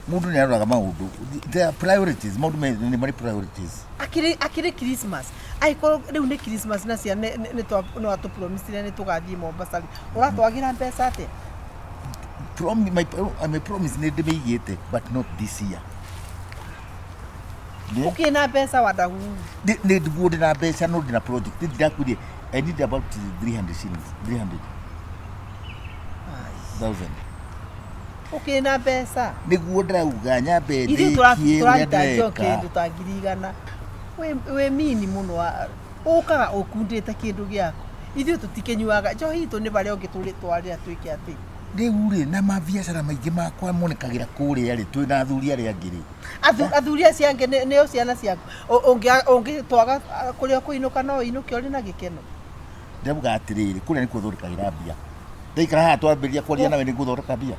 Mũndũ nĩ aroraga maũndũ. There are priorities. Maũndũ nĩ marĩ priorities. Akĩrĩ akĩrĩ Christmas. Angĩkorwo rĩu nĩ Christmas na ciana nĩ watũpromisire nĩ tũgathiĩ Mombasa rĩ, ũratwagĩra mbeca atĩa? My promise nĩ ndĩmĩigĩte but not this year. Ũkĩrĩ na mbeca wadagu. Nĩ ndiguo ndĩ na mbeca no ndĩ na project. Ndirakwĩrire I need about 300 shillings. 300,000. Ũkĩrĩ na mbeca. Nĩguo ndĩrauga nyambe Ithuĩ ndĩkie ũrĩa tũraruta njoki ndĩreka. kĩndũ ta 100,000. Wĩ mini mũno ũkaga ũkundĩte kĩndũ gĩaku. Ithuĩ tũtikĩnyuaga njohi itũ nĩ barĩa ũngĩ tũrĩtwarĩra twĩke atĩ. Rĩu rĩ na mabiacara maingĩ makwa monekagĩra kũrĩa rĩ twĩ na athuri arĩa angĩ rĩ. Athuri acio angĩ nĩo ciana ciaku. Ũngĩtwaga kũrĩa ũkũinũka no ũinũke ũrĩ na gĩkeno. Ndĩrauga atĩrĩrĩ kũrĩa nĩkuo thondekagĩra mbia. Ndaikara haha twambĩrĩria kwaria nawe nĩngũthondeka mbia.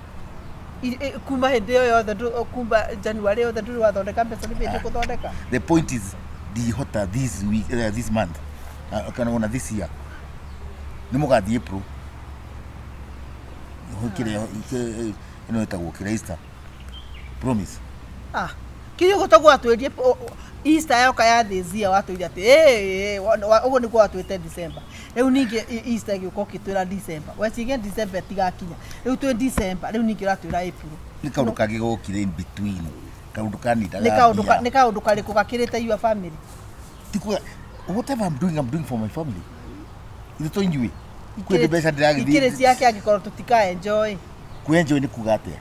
Kuma hĩndĩ ĩyo yothe kuma January yothe ndũrĩ wathondeka mbeca nĩ hĩndĩ ũgũthondeka. The point is ndihota this week, this month kana ona this year. Nĩ mũgathiĩ April. Kĩrĩa ĩno ĩtagwo kĩrĩa Easter. Promise. Ah, kĩrĩa ũguo toguo watwĩrie Easter yoka ya this year watwĩire atĩ ũguo nĩguo watwĩte December. Rĩu ningĩ Easter ĩgĩũka ũkĩtwĩra December. Weciria December ĩtigakinya. Rĩu twĩ December, rĩu ningĩ ũratwĩra April. Nĩ kaũndũ kangĩ gokire in between. Kaũndũ kanindaga Nĩ kaũndũ nĩ kaũndũ karĩkũ gakĩrĩte your family? Ti kuga, whatever I'm doing, I'm doing for my family. Ithuĩ to inyuĩ. Kwĩ mbeca ndĩragĩthiĩ. Ikĩrĩ ciake angĩkorwo tũtika enjoy. Kwĩ enjoy nĩ kuga atĩa?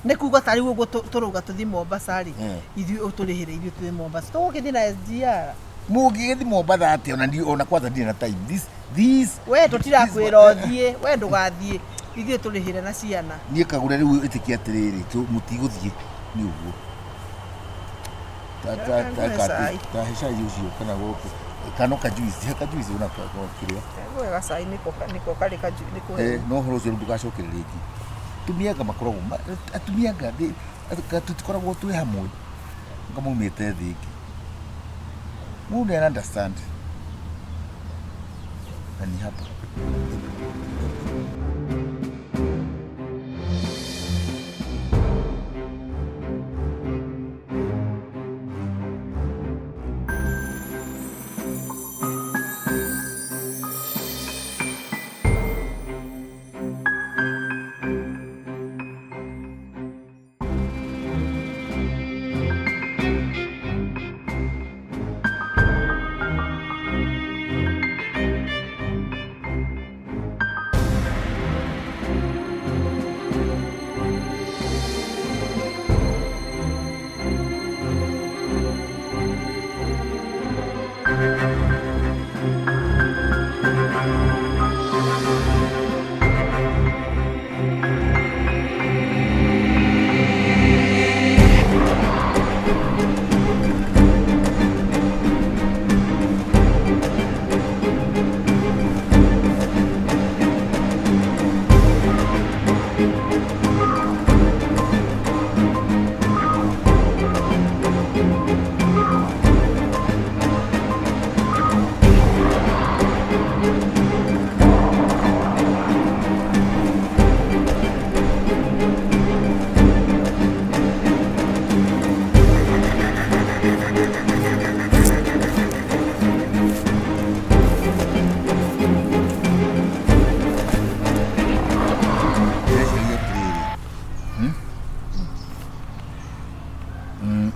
Nĩ kuga ta rĩu ũguo tũrauga tũthiĩ Mombasa rĩ, ithuĩ ũtũrĩhĩre ithuĩ tũthiĩ Mombasa. Tũgũgĩthiĩ na SGR. Mũngĩgĩthiĩ Mombasa atĩa ona niĩ ona kwanza ndirĩ na time. This this We tũtirakwĩra ũthiĩ, we ndũgathiĩ. Ithuĩ tũrĩhĩre na ciana. Niĩ kagũre rĩu ĩtĩkia atĩrĩrĩ, mũtigũthiĩ nĩ ũguo. Ta he cai ũcio kana gũkũ. Kana ka juice, he ka juice ona ka kĩrĩa. Ngũhe gacai nĩko karĩ ka nĩko. No ũhoro ũcio ndũgacokerere rĩngĩ. Atumia anga makoragwo atumia anga tũtikoragwo twĩ hamwe. Anga maumĩte thĩ ĩngĩ. Mũndũ nĩ understand. Na ni hapa.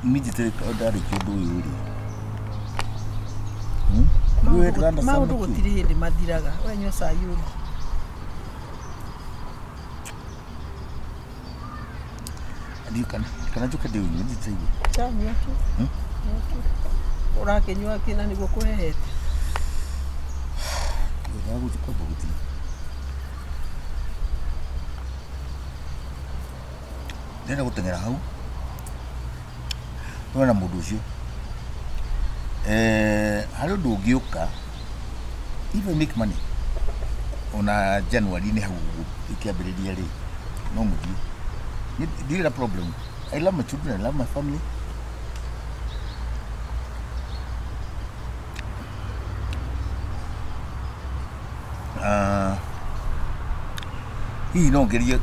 Immediately ndarĩkia ũndũ ũyũ rĩ, Maũndũ gũtirĩ hĩndĩ mathiraga. We nyua cai ũngĩ. Ndiũ kana njũke ndĩũnyue nditaigua. Nyua tu. Nyua tu. Ũrakĩnyua kĩ na nĩguo kũhehete? Ngwendaga gũthiĩ kwamba gũthiĩ. Ndĩrenda gũteng'era hau tuone na mũndũ ũcio. Harĩ ũndũ ũngĩũka if I make money ona January-inĩ hau ũguo ĩkĩambĩrĩria rĩ, no mũthiĩ. Ndirĩ na problem. I love my children, I love my family. Hihi no ngerie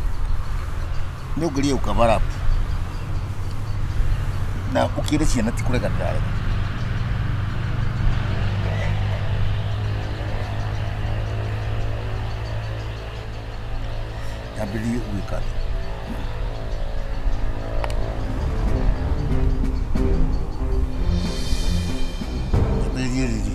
gũ cover up. Na ũkĩre ciana ti kũrega ndĩrarega. Nyambĩrĩrie gwĩka atĩa? Nyambĩrĩrie rĩrĩ.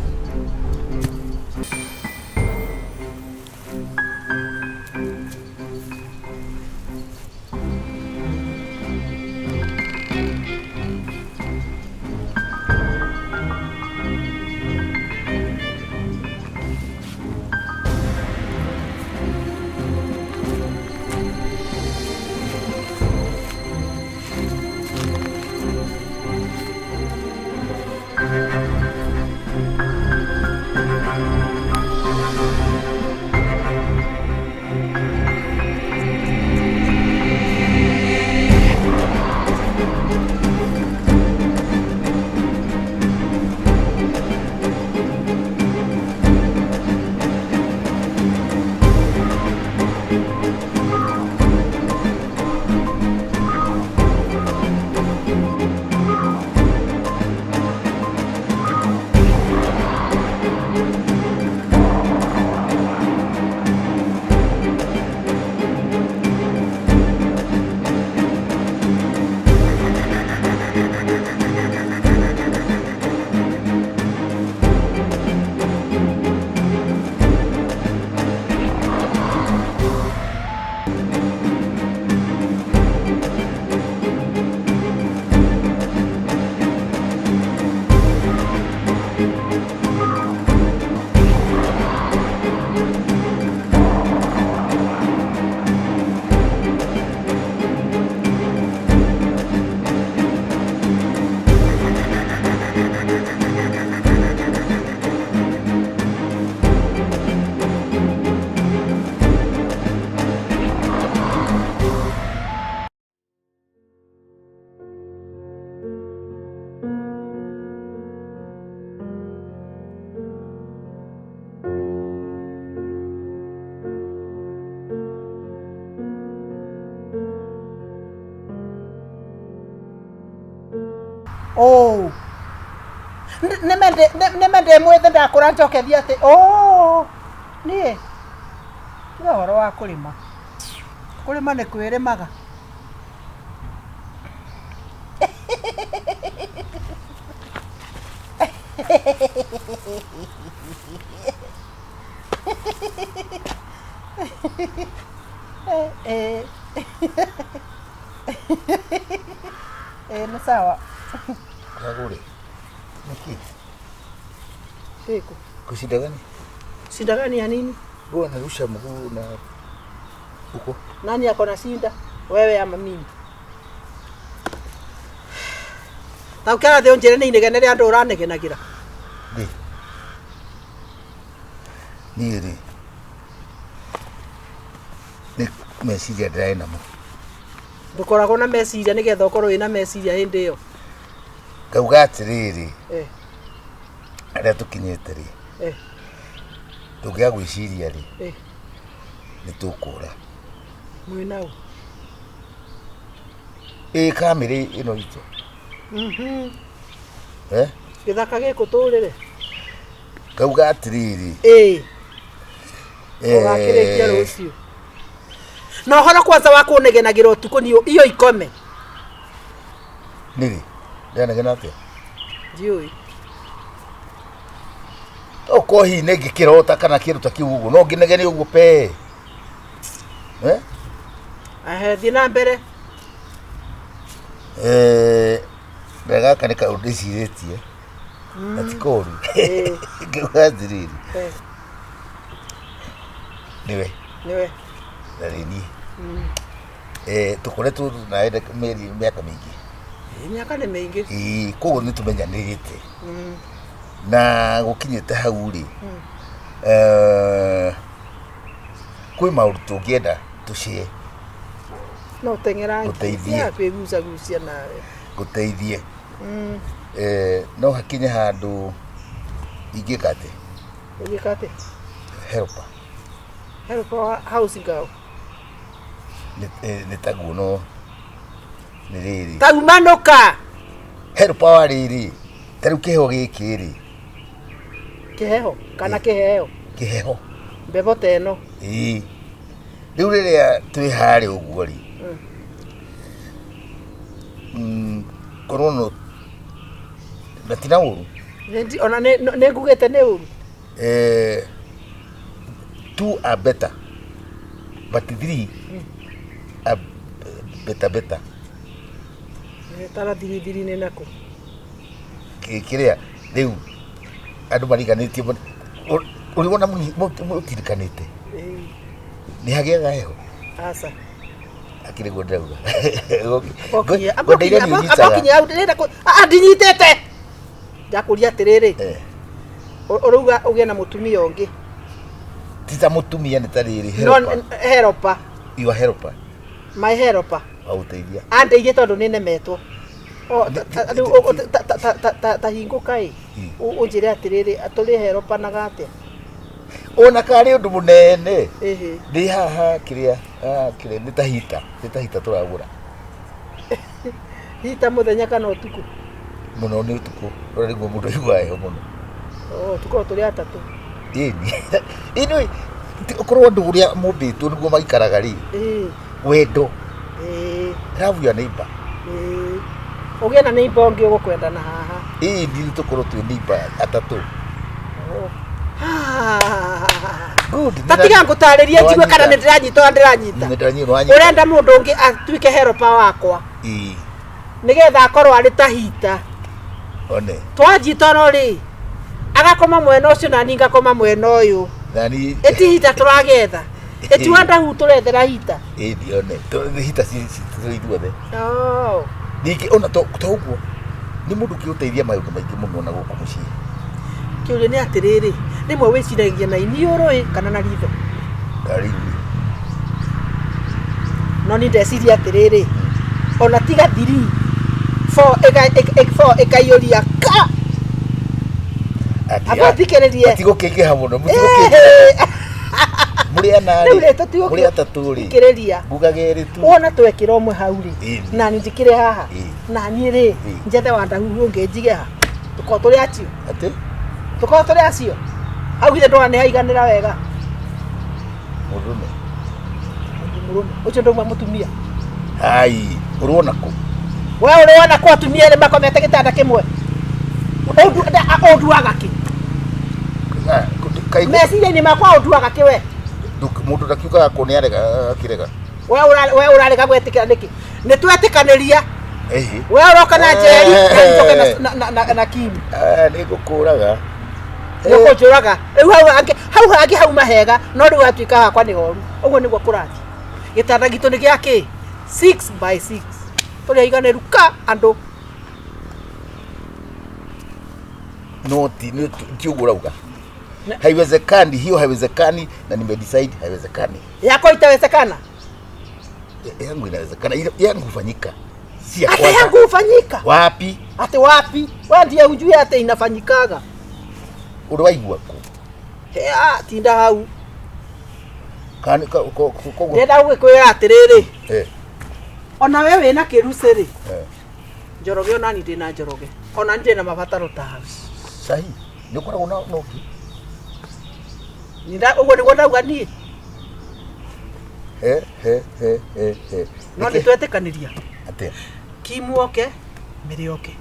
Oh. Nĩme ndĩ mwĩthĩ ndakũra njoke thiĩ atĩ oh niĩ tiga ũhoro wa kũrĩma. Kũrĩma nĩ kwĩrĩmaga. Eh, eh. Eh, nĩ sawa. Kagũrĩ. Nĩkĩ? Siku. Kushinda gani? Shinda gani ya nini? Huwa narusha mguu na huko. Nani ako na shinda? Wewe ama mimi? Ta ũkĩara thĩ ũnjĩre nĩ inegene rĩa andũ ũranegenagĩra. Rĩ. Niĩ rĩ. Nĩ meciria ndĩrarĩ namo. Ndũkoragwo na meciria nĩgetha ũkorwo wĩna meciria hĩndĩ ĩyo. Ngauga atĩrĩrĩ, Eh, harĩa tũkinyĩte rĩ, eh, tũngĩaga gwĩciria rĩ, eh. nĩ tũkũra. Mwĩ nau. Ĩ kamĩrĩ ĩno itũ. Mhm. Eh? Gĩthaka gĩkũ tũrĩre. Ngauga atĩrĩrĩ. Ĩĩ. Ũgakĩrĩkia rũciũ. Na ũhoro kwanza wa kũnegenagĩra ũtukũ ni iyo ikome. Nĩrĩ? Ndĩranegena atĩa? Ndiũĩ. Okorwo hihi nĩ ngĩkĩrota kana kĩndũ ta kĩu ũguo, no ngĩnegene ũguo pe. Eh? Ehe, thiĩ na mbere. Eh, na gaka nĩ kaũndũ ndĩcirĩtie na ti koru. Ĩĩ. Ngauga atĩrĩrĩ, Eh, nĩwe nĩwe. na nĩ niĩ. Eh, tũkoretwo nawe mĩeri mĩaka mĩingĩ. Ĩĩ, Mĩaka nĩ mĩingĩ. Ĩĩ, koguo nĩ tũmenyanĩrĩte Mm. na gũkinyĩte hau rĩ, eh, kwĩ maũndũ tũngĩenda tũcĩe No ũteng'erangie. Gũteithie. Tiga kwĩgucagucia nawe. ngũteithie. Mm. Eh, no hakinye handũ ingĩka atĩ Ũgĩka atĩa? helper Help our house girl. nĩ taguo no nĩ rĩrĩ Taumanũka. Help wa rĩrĩ, ta rĩu kĩheo gĩkĩ rĩ, Kĩheho kana kĩheo? Kĩheho. Mbebo ta ĩno. Ĩĩ, rĩu rĩrĩa twĩ harĩa ũguo rĩ, korwo no na ti na ũru. Ona nĩ ngugĩte nĩ ũru. Two are better but three are better better. Tara thiri thiri nĩ nakũ? Kĩrĩa rĩu andũ mariganĩtie, ũrĩ wona mũtirikanĩte nĩ hagĩaga heho? Aca. Akĩrĩ guo ndĩrauga. Ngwendaire nĩ ũnyitaga. Abokinya hau ndĩrenda ndinyitĩte. Ndakũria atĩrĩrĩ, ũrauga ũgĩe na mũtumia ũngĩ. Ti ta mũtumia, nĩ ta rĩrĩ, no helper. Helper. Your helper. My helper. Wa gũteithia. Andeithie tondũ nĩ nemetwo. Rĩu ta hingũka ĩ, ũnjĩre atĩrĩrĩ, tũrĩ helpanaga atĩa? Ona karĩ ũndũ mũnene. Ĩhĩ. Ndĩ haha kĩrĩa, kĩrĩa nĩ ta heater, nĩ ta heater tũragũra. Heater mũthenya kana ũtukũ? Mũno nĩ ũtukũ, ũrĩa nĩguo mũndũ aiguaga heho mũno. Oh, tũkorwo tũrĩ atatũ. Ĩni ĩni, ũkorwo andũ ũrĩa mombĩtwo nĩguo maikaraga rĩ, wendo, love your neighbor. Ĩĩ, ũgĩe na neighbor ũngĩ ũgũkwenda na haha. Ĩni, nĩ tũkorwo twĩ neighbor atatũ. Good. Ta tiga ngũtarĩrie njigue kana nĩ ndĩranyita ona ndĩranyita. Nĩ ndĩranyita, wanyita. Ũrenda mũndũ ũngĩ atuĩke helper wakwa, nĩgetha akorwo arĩ ta heater. One. Twanji toro rĩ, agakoma mwena ũcio na niĩ ngakoma mwena ũyũ. Nani. Ĩti heater tũragetha, ĩti wandahu tũrethera heater. Ĩni, one, heater ci ithuothe. Oh. Ningĩ ona to ũguo, nĩ mũndũ ũngĩgũteithia maũndũ maingĩ mũno na gũkũ mũciĩ. Kĩũria nĩ atĩrĩrĩ, rĩmwe wĩciragia na iniũrũ ĩ kana na ritho? Rĩu No niĩ ndeciria atĩrĩrĩ, ona tiga three four four ĩkaiyũria ka. Amba thikĩrĩrie. Matigũkĩingĩha mũno, mũtigũkĩingĩha mũrĩ ana. Rĩu rĩ rĩ, tũtigũkĩ- Mũrĩ atatũ rĩ, thikĩrĩria. Ngugaga erĩ tu. Wona twekĩra ũmwe hau rĩ, na niĩ njĩkĩre haha, na niĩ rĩ, njethe wandahuhu ũngĩ njige ha, tũkorwo tũrĩ acio. Atĩ? Tũkorwo tũrĩ acio hau, githĩ ndona nĩ haiganĩra wega? Mũndũrũme. Mũndũ mũrũme ũcio ndauma mũtumia. Hai, ũrona kũ? We ũrĩ wona kwa atumia erĩ makomete gĩtanda kĩmwe? Ũnduaga kĩ? Ah, Meciria-inĩ makwa ũnduaga kĩ we? Mũndũ ndakiugaga kũ nĩ arega akĩrega. We ũrarega gwĩtĩkĩra nĩkĩ? Nĩ twetĩkanĩria. Ĩhĩ. We ũroka na njeri na njoke na Kim. Ah, nĩ ngũkũraga. Nĩ ũkũnjũraga rĩu. Hau hangĩ, hau hangĩ hauma hega, no rĩu hatuĩka hakwa nĩ horu. Ũguo nĩguo kũrathiĩ. Gĩtanda gitũ nĩ gĩa kĩ 6 by 6, tũrĩ aiganĩru ka andũ. No ti ti ũguo ũrauga. Haiwezekani, hiyo haiwezekani, na nimedecide haiwezekani. Yako itawezekana? Yangu inawezekana, yangu hufanyika, si ya Ati kwanza. yangu hufanyika? Wapi? Ati wapi? We ndiye ujue ati inafanyikaga. Ũrĩ waigua kũ? Ah, tinda hau. Kana koguo Ndĩrenda gũgĩkwĩra atĩrĩrĩ, ona we wĩna kĩrucĩ rĩ, Njoroge, ona niĩ ndĩna Njoroge, ona niĩ ndĩna mabataro ta hau. Sahi nĩ ũkoragwo na ũngĩ. Ũguo nĩguo ndauga niĩ. He he he he he. No nĩ twetĩkanĩria. Atĩa? Kimu oke, Mĩrĩ oke,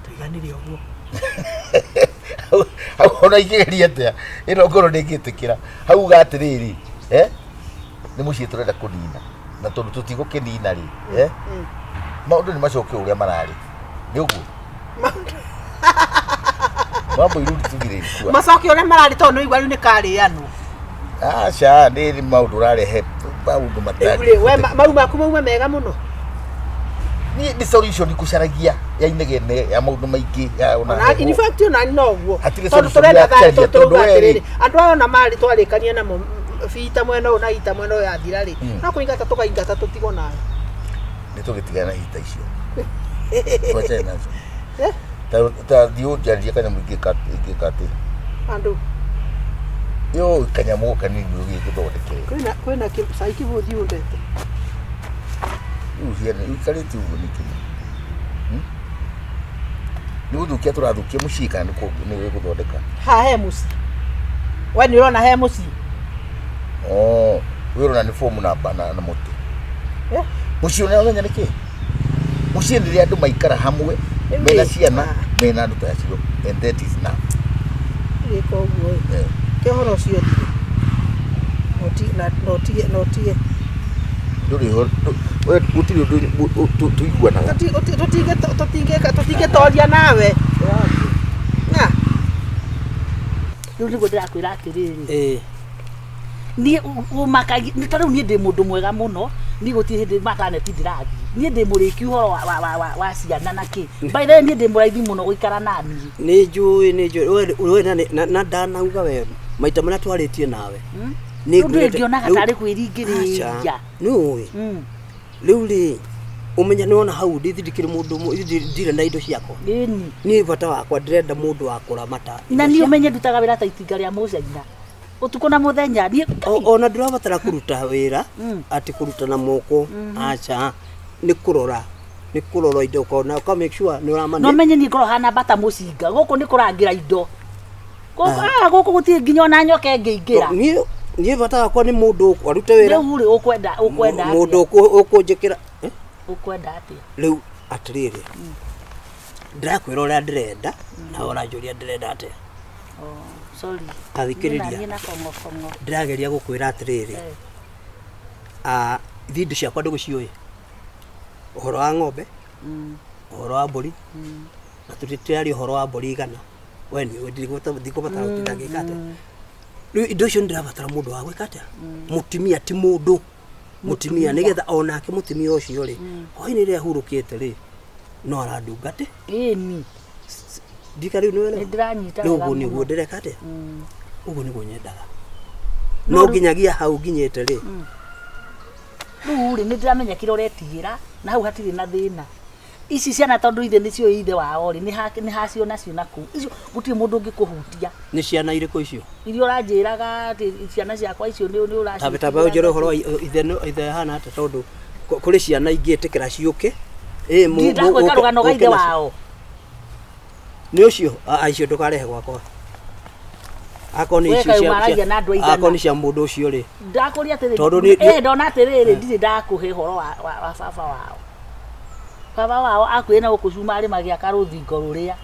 tũiganĩre ũguo. Hau ona ingĩgeria atĩa, ĩno ngoro ndĩngĩtĩkĩra. Hau uga atĩrĩrĩ, nĩ mũciĩ tũrenda kũnina, na tondũ tũtigũkĩnina rĩ, maũndũ nĩ macoke ũrĩa mararĩ, nĩ ũguo mambo irudi tu vile ilikuwa. Macoke ũrĩa mararĩ, tondũ nĩ igua rĩu nĩ karĩanwo. Aca, nĩ maũndũ ũrarehe maũndũ Rĩu rĩ, we mau maku mauma mega mũno. Niĩ nĩ solution ngũcaragia ya inegene ya maũndũ maingĩ ya ona Ona heho. in fact ona no ũguo. Hatirĩ Tondũ solution tũrenda ya thayũ, kũcaria, tondũ tondũ tũrauga we rĩ- atĩrĩrĩ, andũ aya ona marĩ twarĩkania namo bita mwena ũyũ na ita mwena ũyũ yathira rĩ, no kũingata tũkaingata tũtigwo nayo. Nĩ tũgĩtigana na heater icio, twachane nazo. Eh? Ta thiĩ ũnjarĩrie kanyamũ ingĩka atĩa. Andũ. Yo kanyamũ kanini ũgĩgĩthondekere. Kwĩna cai kĩbũthi ũndete. Rĩu ciana ũikarĩte ũguo nĩkĩ? Nĩ gũthũkia tũrathũkia mũciĩ kana nĩ gũthondeka? Ha he mũciĩ, we nĩ ũrona he mũciĩ? Oh, we ũrona nĩ fomu na mũtĩ. Eh? Mũciĩ ũrĩa ũmenya nĩ kĩ? Mũciĩ nĩ rĩrĩa andũ maikara hamwe mena ciana, mena andũ ta acio, and that is enough. Gĩka ũguo ĩ. Eh. Ke ũhoro ũcio ũthire. Na ũtige na ũtige. Ndũrĩ ho we, gũtirĩ ũndũ tũiguanaga. Tũtingĩtoria nawe na Rĩu nĩguo ndĩrakwĩra atĩrĩrĩ, Ĩĩ. Niĩ ũmakagia nĩ ta rĩu niĩ ndĩ mũndũ mwega mũno. Niĩ gũtirĩ hĩndĩ maternity ndĩrathiĩ. Niĩ ndĩ mũrĩki ũhoro wa ciana na kĩ. By the way, niĩ ndĩ mũraithi mũno gũikara naniĩ. Nĩ njũĩ, nĩ njũĩ. We na ndanauga we maita marĩa twarĩtie nawe. Nĩ Rĩu ngwĩrĩte- ndĩngĩonaga rĩu- tarĩ kwĩringĩrĩria. Aca, nĩ ũĩ rĩu rĩ, ũmenya nĩ wona hau ndithi ndikĩrĩ mũndũ ndirĩ na indo ciakwa. Ĩni. Niĩ bata wakwa ndĩrenda mũndũ wa kũramata. Na niĩ ũmenye ndutaga wĩra ta itinga rĩa mũcaina ũtukũ na mũthenya niĩ. Ona ndũrabatara kũruta wĩra atĩ kũruta na moko, aca, nĩ kũrora, nĩ kũrora indo, ũkona, ũka make sure nĩ ũramane. No menye niĩ ngorwo hana mbata mũcinga gũkũ nĩ kũrangĩra indo gũkũ. Gũkũ gũtirĩ nginya ona nyoka ĩngĩingĩra. Niĩ bata wakwa nĩ mũndũ arute wĩra. Rĩu rĩ, ũkwenda Mũndũ atĩa? ũkũnjĩkĩra. Eh? Ũkwenda atĩa? Rĩu atĩrĩrĩ, ndĩrakwĩra ũrĩa ndĩrenda nawe ũranjũria ndĩrenda atĩa. Oh, sorry. Ta thikĩrĩria. Niĩ na kongo kongo. Ndĩrageria gũkwĩra atĩrĩrĩ, ithuĩ indo ciakwa ndũgũciũĩ, ũhoro wa ng'ombe, ũhoro wa mbũri, na tũtiraria ũhoro wa mbũri igana, we nĩ ũĩ ndikũbatara gũtinda ngĩka atĩa. Rĩu indo icio nĩndĩrabatara mũndũ wa gwĩka atĩa, mũtumia, ti mũndũ mũtumia, nĩgetha onake mũtumia ũcio rĩ, hwainĩ rĩrĩa ahurũkĩte rĩ, no arandungate. Ĩni. Ndika rĩu nĩwelewa? Nĩ ndĩranyita Rĩu wega ũguo nĩguo mũno. ndĩreka atĩa, ũguo nĩguo nyendaga, no nginyagia hau nginyĩte rĩ. Rĩu rĩ, nĩ ndĩramenya kĩrĩa ũretigĩra na hau hatirĩ na thĩna. Ici ciana, tondũ ithe nĩcio ithe wao rĩ, nĩ hacio nacio na kũu icio gũtirĩ mũndũ ũngĩkũhutia. Nĩ ciana irĩkũ icio? Iria ũranjĩraga atĩ ciana ciakwa icio nĩ ũraci. Tambe tambe ũnjĩre ũhoro wa ithe ithe hana atĩa, tondũ kũrĩ ciana ingĩtĩkĩra ciũke. Ĩ, Ndindagwĩka rũgano ga ũke ithe nacio. wao. Nĩ ũcio. Ah, icio ndũkarehe gwakwa, akorwo nĩ We icio kaĩ ũmaragia na andũ aigana? akorwo nĩ cia mũndũ ũcio rĩ. Ndakũria atĩrĩrĩ. Tondũ Eh, ndona atĩrĩrĩ, ndirĩ ndakũhe ũhoro wa baba wao. Baba wao akuire na gũkũ cumarĩ magĩaka rũthingo rũrĩa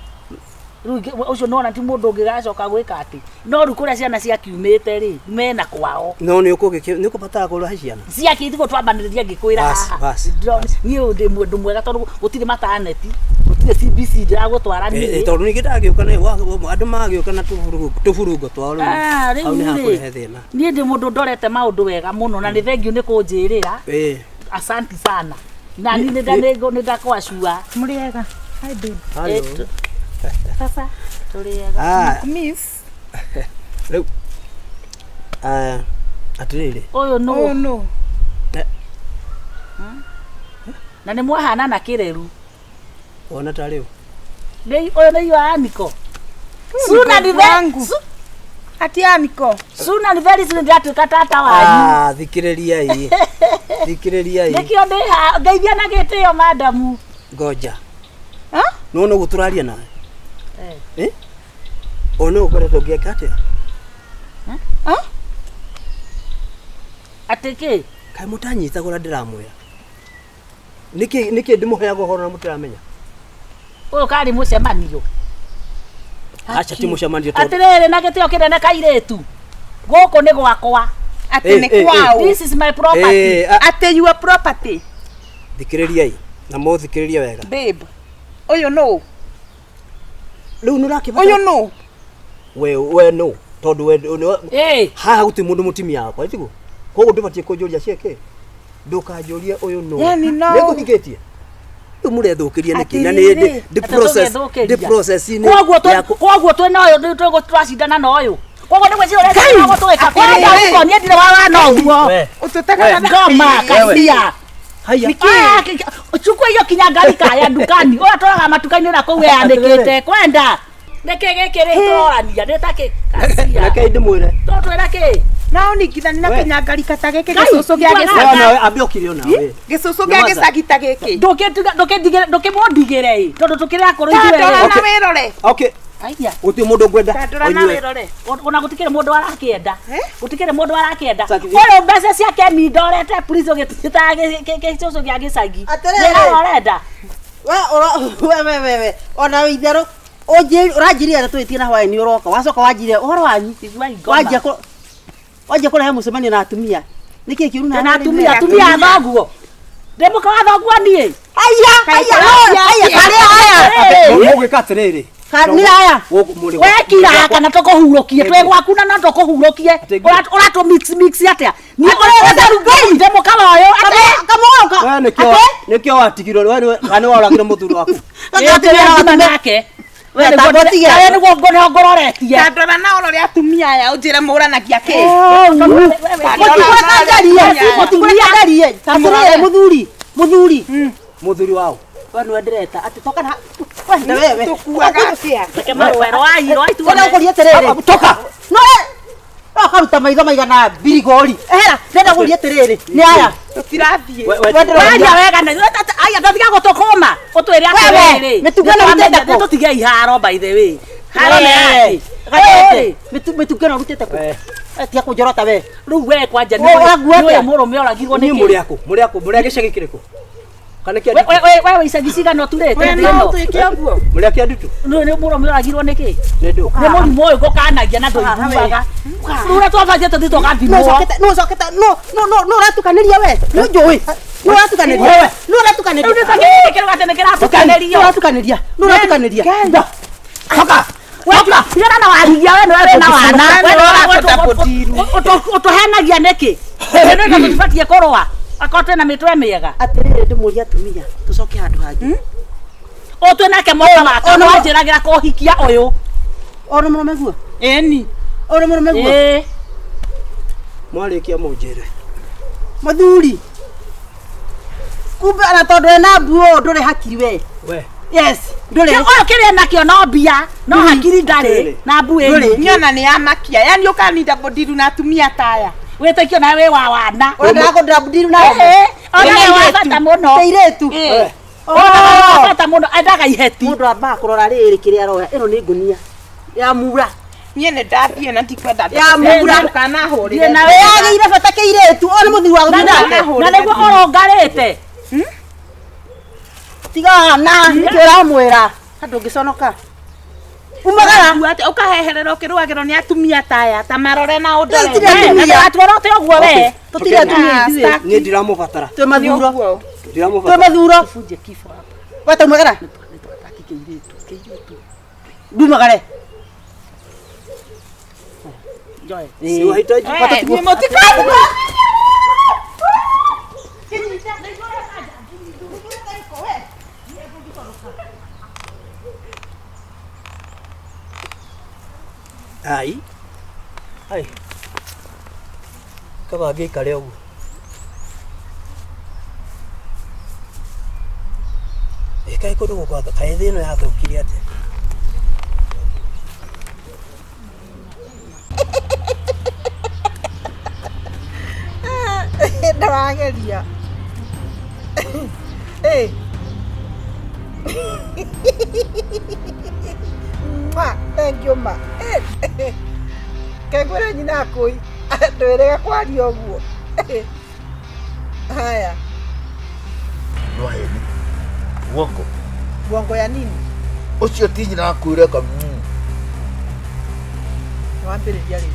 rĩu ũcio nona ti mũndũ ũngĩgacoka gwĩka atĩ no rĩu kũrĩa ciana ciakiumĩte rĩ, mena kwao. No nĩ ũkũbatara kũrehe ciana. Ciakĩtigwo twambanĩrĩria ngĩkwĩra Bas, haha. bas, Niĩ ndĩ mũndũ mwega tondũ gũtirĩ maternity, gũtirĩ CBC ndĩragũtwara niĩ. Tondũ ningĩ ndagĩũka andũ magĩũka na tũburungo twao rĩu, Ah, hau nĩ rĩu hakũrehe rĩ, thĩna. Niĩ ndĩ mũndũ ndorete maũndũ wega mũno na nĩ thengiũ nĩ kũnjĩrĩra. Asanti sana na niĩ nĩ ndakwacua. Mũrĩega. Hi babe. Hello. Baba, tũrĩega. Ah, Miss. Rĩu atĩrĩrĩ. Ũyũ nũ? Oh no. Na nĩ mwahana na kĩreru. Wona ta rĩu. Ũyũ nĩ iwa Aniko. Soon and very, Wangu. Ati Aniko. soon and very soon ndĩratuĩka tata wanyu. Ah, thikĩrĩria ĩ, thikĩrĩria ĩ. Nĩkĩo ndĩ haha ngeithia na gĩtĩo madamu. Ngoja. Ha? Nĩwona ũguo tũraria nawe? Eh? Ona ũkoretwo ũngĩeka atĩa? Ha? Atĩ kĩ? Kaĩ mũtanyitaga ũrĩa ndĩramwĩra? Nĩkĩ ndĩmũheaga ũhoro na mũtiramenya? Ũyũ karĩ mũcemanio? Aca, ti mũcemanio tondũ Atĩrĩrĩ, na gĩtĩo kĩnene, kairĩtu, gũkũ nĩ gwakwa. Ati Eh, nĩ eh, eh. kwao. This is my property. Eh, Ati your property. Thikĩrĩria ĩ, na mũthikĩrĩrie wega. Babe. Ũyũ no. Rĩu nĩ ũrakĩbatara Ũyũ no. We no, tondũ we Eh, haha gũtirĩ mũndũ mũtumia wakwa, tiguo? Koguo ndũbatiĩ kũnjũria ciĩkĩ, ndũkanjũrie ũyũ no. Yani no. Nĩngũhingĩtie rĩu, mũrethũkĩria nĩkĩ na nĩ Atĩrĩrĩ. ndĩ Atĩ process tũgethũkĩria. ndĩ process-inĩ Koguo ya koguo twĩ na ũyũ tũracindana na ũyũ, koguo nĩguo cio ũreka tũgĩka kwenda Atĩrĩrĩ. ũguo. Niĩ ndirĩ wa wana ũguo. We. Ũtũtekaga na Ngoma kasia. Haya. Ah, chukua hiyo kinyangarika ya dukani ũrĩa tũraga matuka-inĩ na kũu yanĩkĩte kwenda. Nĩkĩ gĩkĩ rĩ tũrorania nĩ ta kĩ kacia. Reke ndĩmwĩre. Tũtwĩra kĩ? Na ũningithani na We. kĩnyangarika ta gĩkĩ Ngai, gĩcũcũ gĩa Ngai. gĩcagi. Wewe nawe ambia ũkire onawe. Gĩcũcũ gĩa Nyamaza. gĩcagi ta gĩkĩ. Ndũkĩtiga ndũkĩndigĩre ndũkĩmũndigĩre ĩ tondũ tũkĩrĩ akũrũ Ta ithuerĩ. ndora na Okay. wĩrore. Okay. Aya. Gũtirĩ mũndũ ngwenda. Ta ndora na Ũnyue. wĩrore. Ona gũtikĩrĩ mũndũ arakĩenda. Eh? Gũtikĩrĩ mũndũ arakĩenda. Saki- Ũyũ mbeca ciake nindorete please ũgĩtuĩtaga gĩcũcũ gĩa gĩcagi. Atĩrĩrĩ. Nĩ ũrenda. We ũra we we we we ona itherũ ũranjĩrire atĩ tũgĩtie na hwaĩ-inĩ ũroka wacoka wanjĩrire ũhoro wanyu Igua ingoma. wanjia kũ wanjia kũrehe mũcemanio na atumia nĩkĩ kĩũru Na atumia atumia a thoguo. Ndĩ mũka wa thoguo niĩ. aya aya aya karĩa aya Mũgwĩka atĩrĩrĩ. Ka- nĩ aya Gũkũ mũrĩ Wekira kana tũkũhurũkie twĩ gwaku na no tũkũhurũkie. Ũratũ mix mix atĩa? Niĩ ũrĩa ndĩ mũka wa ũyũ atĩ kamũka We nĩkĩo nĩkĩo watigirwo we nĩwe kana nĩworagire mũthuri waku. Ĩĩ, nake. We, tamba ũtige. Kawe nĩguo ngororetie. Ta ndora na ũrore atumia aya ũnjĩre mũranagia kĩ. Mũtigwĩka njarie atĩrĩrĩ mũthuri mũthuri Mũthuri wao. we nĩwe ndĩreta atĩ toka na we na wewe Tũkuaga atĩa? Reke marũe rwai rwai Tena tuone. ũkũria atĩrĩrĩ Toka. no no akaruta maitho maigana mbirigori ehera ndĩrenda gũria atĩrĩrĩ nĩ aya Tũtirathiĩ. We- we- Waria wega na aya ndatiga gũtũkũma ũtwĩre atĩrĩrĩ. Mĩtugo ĩno ũrutĩte kũ? Tũtige iharo by the way. Haro nĩ yake. Gatete mĩtugo ĩno ũrutĩte kũ We. tia kũnjorota we Rĩu we kwanja Ũũ, ũrakuua nĩ atĩa? ũyũ mũrũme oragirwo Inyuĩ nĩkĩ? mũrĩ akũ? Mũrĩ akũ? Mũrĩ a gĩcagi kĩrĩkũ? Kana kĩa We ndutu? we we icagi cigana ũturĩte We thĩ no ĩno? ũtuĩke ũguo. Mũrĩ a kĩa ndutu? Nĩ mũrũme oragirwo nĩkĩ? Nĩ ndũ. Nĩ mũrimũ ũyũ ngũkanagia na ndũiguaga. Rĩu ũrĩa twabanjĩte tũthiĩ tũgathimwo. no ũcokete no no no no ũratukanĩria we nĩ njũĩ no ũratukanĩria Wewe. no ũratukanĩria Rĩu nĩ ta gĩkĩ kĩrauga atĩ nĩ no kĩratukanĩrio. ũratukanĩria no ũratukanĩria Toka. Tigana na warigia we nĩwe wĩna wana. Nĩ We nĩwe ũrakũnda bũndiru. Ũtũhenagia nĩkĩ? Nĩ tũtibatiĩ kũrũa. Akorwo twĩna mĩtwe mĩega. atĩrĩrĩ ndĩmũrie atumia tũcoke handũ hangĩ Ũtwĩ nake mwaka wake Ona- wanjĩragĩra kũhikia ũyũ. ona mũrũme guo Ĩni. ona mũrũme guo Ĩĩ. Mwarĩkia mũnjĩre. mũthuri kumbe ona tondũ ena mbuo ndũrĩ hakiri we We. yes ndũrĩ Ũyũ kĩrĩa nakĩo no mbia no hakiri ndarĩ na mbuĩ Ndũrĩ. nyingĩ. Niĩ ona nĩ yamakia. Yaani ũkaninda bũndiru na atumia ta aya. Wĩtĩkio nawe wĩ wa wana. ũrenda kũndĩra ndiru na Ĩĩ, ona Wĩna wĩ wa airĩtu. bata mũno. airĩtu Ĩĩ. Ona wĩ wa bata mũno endaga iheti. mũndũ ambaga kũrora rĩrĩ kĩrĩa aroya ĩno nĩ ngũnia ya mura Niĩ nĩ ndathiĩ na ndikwenda Ya mura. ndũkanahũrĩre. Thiĩ nawe. wĩyagĩire bata kĩirĩtu ona mũthuri wa Na gũthiĩ nake na nĩguo ũrũngarĩte. tigana nĩkĩ ũramwĩra andũ ũngĩconoka umagara Ũraigua atĩa? Ũkaheherera ũkĩrũagĩrwo nĩ atumia ta aya ta marore na ũndore. Tũtirĩ atumia. Na ndũgatuorote ũguo we. tũtirĩ atumia Ah, ithuĩ staki. Niĩ ndiramũbatara. twĩ mathuro Nĩ ũguo. twĩ Ndiramũbatara. mathuro weta umagara ndumagare Siwahitaji. We, niĩ mũtikaigua. Ai. Ai. Kaba ngĩikare ũguo. Ĩ kaĩ kũndũ gũkũ kaĩ thĩ ĩno yathũkire atĩa? Ndĩrageria Ĩ. Mwah, thank you ma kengwĩre nyina akũi ndwĩrĩga kwaria ũguo haya Nĩwaheni. Uongo. Uongo ya nini? Ũcio ti nyina waku ũreka. Nĩwambĩrĩria rĩu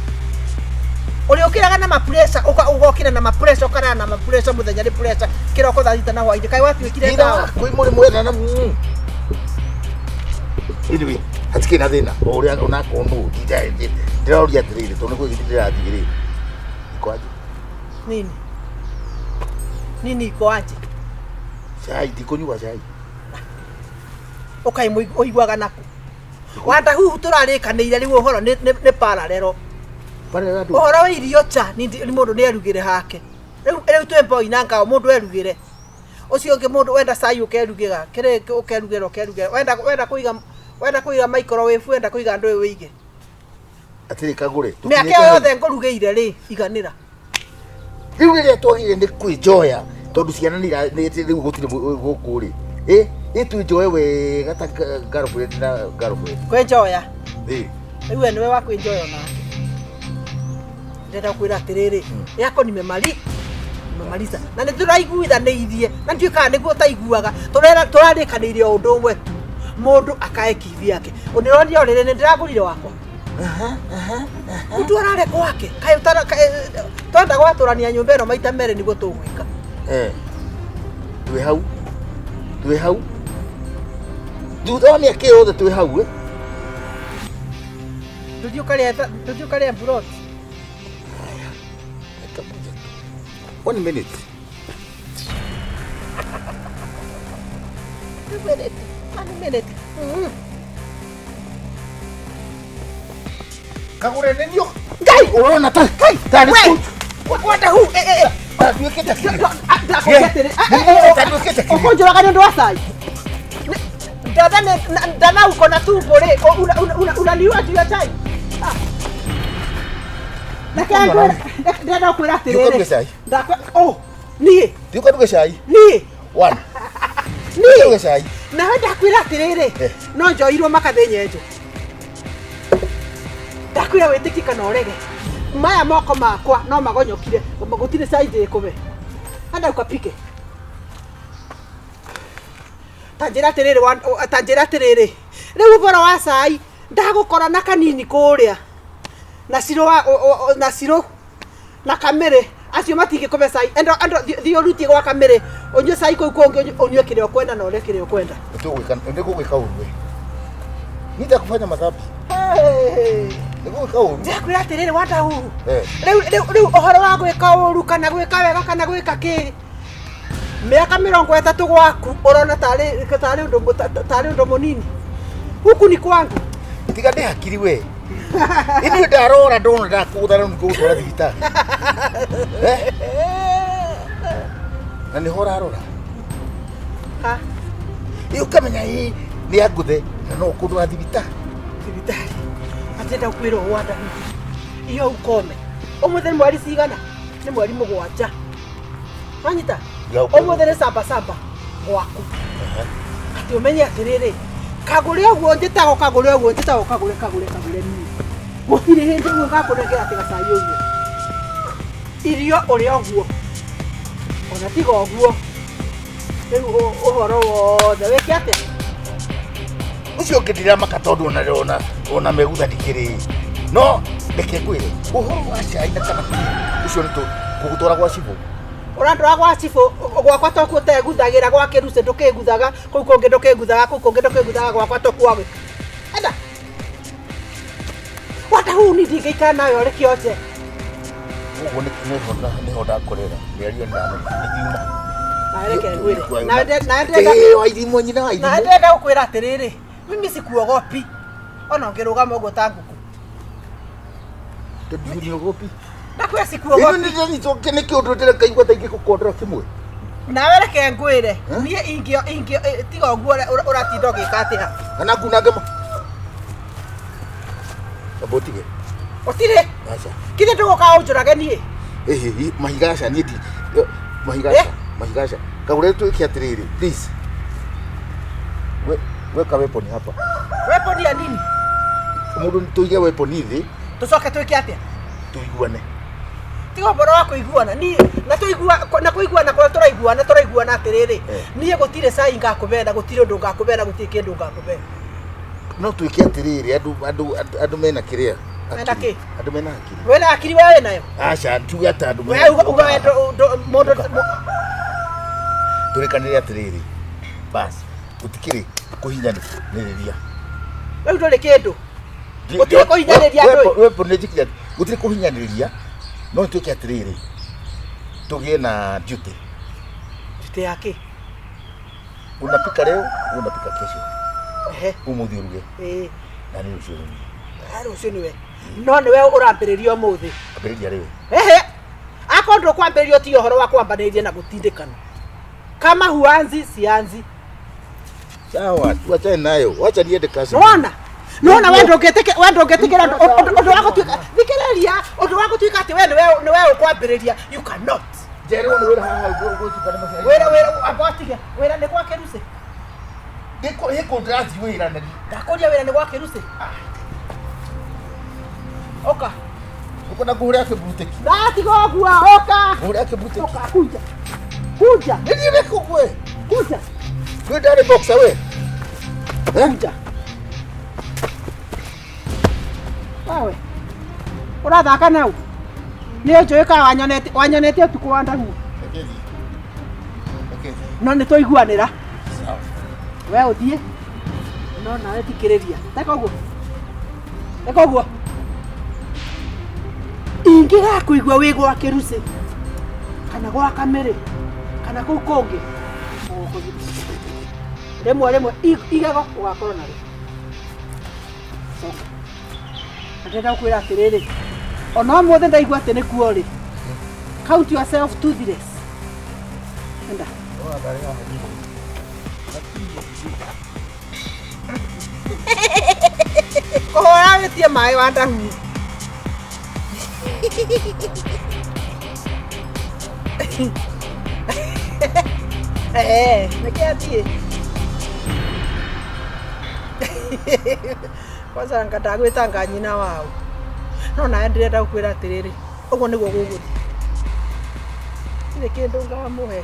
ũrĩũkĩraga na mapressure ũka ũgokĩra na mapressure ũkarara na mapressure mũthenya nĩ pressure kĩroko thaa thita na hwainĩ kaĩ watuĩkire Nyina ndawa waku mũrĩ mwena na. Anyway, hatikĩrĩ na thĩna. O ũrĩa onakorwo nũ ndĩroria atĩrĩrĩ tondũ nĩ kwĩ gĩtĩ ndĩrathiĩ rĩ. Iko aje? nini nini iko aje Cai ndikũnyua cai. ũkaĩ ũiguaga naku wanda huhu tũrarĩkanĩire rĩu ũhoro nĩ parallel Parallel andũ. ũhoro wa irio cha nĩ mũndũ nĩ erugĩre hake rĩu rĩu twĩ mboi na ngao mũndũ erugĩre ũcio ũngĩ mũndũ wenda cai ũkerugĩra kĩrĩ ũkerugĩra ũkerugĩra wenda wenda kũiga Wenda kũiga microwave, wenda kũiga ndũĩ wĩige. Atĩrĩ kagũre. Mĩaka ĩyo yothe ngũrugĩire rĩ, iganĩra. Rĩu rĩrĩa twagire nĩ kwĩnjoya tondũ ciana nĩ rĩu gũtirĩ gũkũ rĩ. Ĩ, ĩ twĩnjoe wega ta girlfriend na girlfriend. Kwĩnjoya. Ĩ. Rĩu we nĩwe wa kwĩnjoya onake. Ndĩrenda gũkwĩra atĩrĩrĩ, yako nimemaliza. Na nĩ tũraiguithanĩirie, na ndiũĩ kana nĩguo ũtaiguaga, tũrarĩkanĩire o ũndũ ũmwe tu. Mũndũ akae kivyake. Ũnĩronire o rĩrĩ nĩ ndĩragũrire wakwa. Mũndũ arare gwake. Kaĩ ũtara twenda gwatũrania nyũmba ĩno maita merĩ nĩguo tũgwĩka. Eh. Twĩ hau. Twĩ hau. Thutha wa mĩaka ĩyo yothe twĩ hau ĩ. Ndũthiĩ ũkarĩa mburoti. Dakika moja tu. One minute. One minute. One minute. Kagũre nĩ niĩ. Ngai! Ũrona ta kai tarĩ We! kũ. Wanda hu eh eh eh. Tatuĩkĩte kĩrĩa. Ndakwĩra atĩrĩ. Tatuĩkĩte kĩrĩa. Ũkũnjũraga nĩ ũndũ wa cai. Dada dada uko na tumbo rĩ, unaniua juu ya chai. Ah. Reke ngwĩre, ndĩrenda gũkwĩra Thiĩ ũkaruge atĩrĩrĩ. cai. Ndakwa oh, niĩ, Thiĩ ũkaruge cai. niĩ, One. niĩ. Ũkaruge cai. Nawe ndakwĩra atĩrĩrĩ, Eh. no njoirwo makathĩ nyenje. Ndakwĩra wĩtĩkie kana ũrege. Maya moko makwa no magonyokire, gũtirĩ cai ndĩkũbe. Enda ukapike. Ta njĩra atĩrĩrĩ, ta njĩra atĩrĩrĩ, rĩu ũboro wa cai ndagũkora na kanini kũrĩa na cirũ na cirũ na kamĩrĩ acio matingĩkũbe cai. Endo endo thiĩ ũrutie gwa kamĩrĩ ũnyue cai kũu kũngĩ, ũnyue kĩrĩa ũkwenda na ũrĩe kĩrĩa ũkwenda. Nĩtũgwĩka nĩgũgwĩka ũru we. Nitakufanya madhambi. Hey. Nĩgũgwĩka ũru. Ndĩrakwĩra atĩrĩrĩ wanda ũru. Eh. Rĩu rĩu rĩu ũhoro wa gwĩka ũru kana gwĩka wega kana gwĩka kĩ mĩaka 30 gwaku ũrona tarĩ tarĩ ũndũ tarĩ ũndũ mũnini. Huku ni kwangu. Tiga ndĩ hakiri we. Ithuĩ ndarora ndona ndakũgũtha rĩu nĩngũgũtwara thibitarĩ. Eh? Na nĩho ũrarora. Ha, Ĩ ũkamenya ĩ nĩ angũthe na no ũkũndwara thibitarĩ. Thibitarĩ. Atĩrenda gũkwĩra ũũ wanda huhu. Iyo ukome. Ũmũthĩ nĩ mweri cigana? Nĩ mweri 7. Wanyita? Ũmũthĩ nĩ samba samba gwaku. Atĩ ũmenye atĩrĩrĩ, kagũre ũguo njĩtagwo kagũre ũguo njĩtagwo kagũre kagũre kagũre niĩ. Gũtirĩ hĩndĩ ũguo ngakũnengera atĩ gacai ũguo. Irio ũrĩa ũguo. Ona tiga ũguo. Rĩu ũhoro wothe wĩke atĩa? Ũcio ũngĩ ndiramaka tondũ ona ona ona megutha ndikĩrĩ. No reke ngwĩre ũhoro wa cai na kana kĩ ũcio nĩ tũgũtwara gwa cibũ. Ũrandwara gwa cibũ gwakwa tokuo ũteguthagĩra gwa kĩrucĩ ndũkĩguthaga kũu kũngĩ ndũkĩguthaga kũu kũngĩ ndũkĩguthaga gwakwa tokuo wagwĩka. Enda. Wanda huu ni ndingĩikara nawe ũrĩ kĩonje. Ũguo nĩho ndakorera mĩario nĩngiuma. Nawe reke ngwĩre. Nawe ndĩrenda Ĩĩ wairimũ nyina nawe wairimũ. ndĩrenda gũkwĩra atĩrĩrĩ, mimi sikuogopi. Ona ũngĩrũgama ũguo ta ngũkũ. Tondũ nĩogopi. Ndakwĩra Ĩno sikuogopi. nĩndĩranyitwo nĩ kĩũndũ ndĩrekaigua ta ingĩgũkondora kĩmwe. Nawe reke ngwĩre, niĩ ingĩ tiga ũguo ũratinda ũgĩka atĩa. Kana ngunange ma. Amba ũtige. Ũtirĩ. Aca. Kithĩ ndũgũka ũnjũrage niĩ. Ĩhĩ mahiga aca niĩ ndi mahiga aca mahiga aca. Kagũre twĩke atĩrĩrĩ please. Weka weapon hapa. Weapon ya nini? Mũndũ tũige weapon thĩ Tũcoke twĩke atĩa? tũiguane. Tiga ũhoro wa kũiguana niĩ na tũigua na kũiguana kũrĩa tũraiguana tũraiguana atĩrĩrĩ, niĩ gũtirĩ cai ngakũbena gũtirĩ ũndũ ngakũbena gũtirĩ kĩndũ ngakũbena. No twĩke atĩrĩrĩ andũ andũ andũ mena kĩrĩa. Mena kĩ? Andũ mena hakiri. Wĩna hakiri we wĩnayo? Aca tuge atĩ andũ We uga uga we mũndũ tũrĩkanĩre atĩrĩrĩ bas gũtikĩrĩ kũhinyanĩrĩria. Rĩu ndũrĩ kĩndũ. Gũtirĩ kũhinyanĩrĩria ndũĩ. Wepo nĩ njĩkire gũtirĩ kũhinyanĩrĩria no twĩke atĩrĩrĩ tũgĩe na duty. Duty ya kĩ? Unapika leo, unapika kesho. Ehe. Ũmũthĩ ũruge. Ĩĩ. Na niĩ rũciũ nĩ niĩ. Rũciũ nĩwe. No nĩwe ũrambĩrĩria ũmũthĩ. Ambĩrĩria rĩu. Ehe. Akorwo ndũkwambĩrĩria ũtige ũhoro wa kwambanĩrĩria na gũtindĩkana. Kama huanzi sianzi. Sawa, tuachane nayo. Wacha niende kazi. Nona nona we ndũngĩtĩkĩra we ndũngĩtĩkĩra ũndũ wa gũtuĩka thikĩrĩria ũndũ wa gũtuĩka atĩ we nĩwe ũkwambĩrĩria you cannot. Njerwo nĩ wĩra haha ngũcukana maciaro. Wĩra wĩra amba atige wĩra nĩ gwa kĩrucĩ. Ndĩkũ ĩkũ ndĩrathiĩ wĩra na Ndakũria wĩra nĩ gwa kĩrucĩ. Oka. Ũkwenda ngũhũre kĩburutĩki. Ndatiga ũguo oka. Ngũhũre kĩburutĩki. Oka kuja. Kuja. Nĩ ndĩkũ gwe. Kuja. Kwĩ ndarĩ boxer we. Kuja. Wawe. Ũrathaka nau. Nĩ njũĩ ka wanyonete wanyonete ũtukũ wa ndaguo. Reke thiĩ. Reke thiĩ. No nĩ twaiguanĩra. Sawa. We ũthiĩ. No nawe thikĩrĩria. Teka ũguo. Teka ũguo. Ingĩgakũigua wĩ gwa kĩrucĩ kana gwa kamĩrĩ kana kũu kũngĩ rĩmwe rĩmwe igego ũgakorwo narĩo. Coka. Na ndĩrenda gũkwĩra atĩrĩrĩ, ona ũmũthĩ ndaigua atĩ nĩkuo rĩ, count yourself toothless. Enda. Kũhũra wĩtie maĩ wa ndahu. Nĩkĩ athiĩ? Kwanza anga ndagwĩtanga nyina wao. No nawe ndĩrenda gũkwĩra atĩrĩrĩ, ũguo nĩguo gũgũthiĩ. Ndirĩ kĩndũ ngamũhe.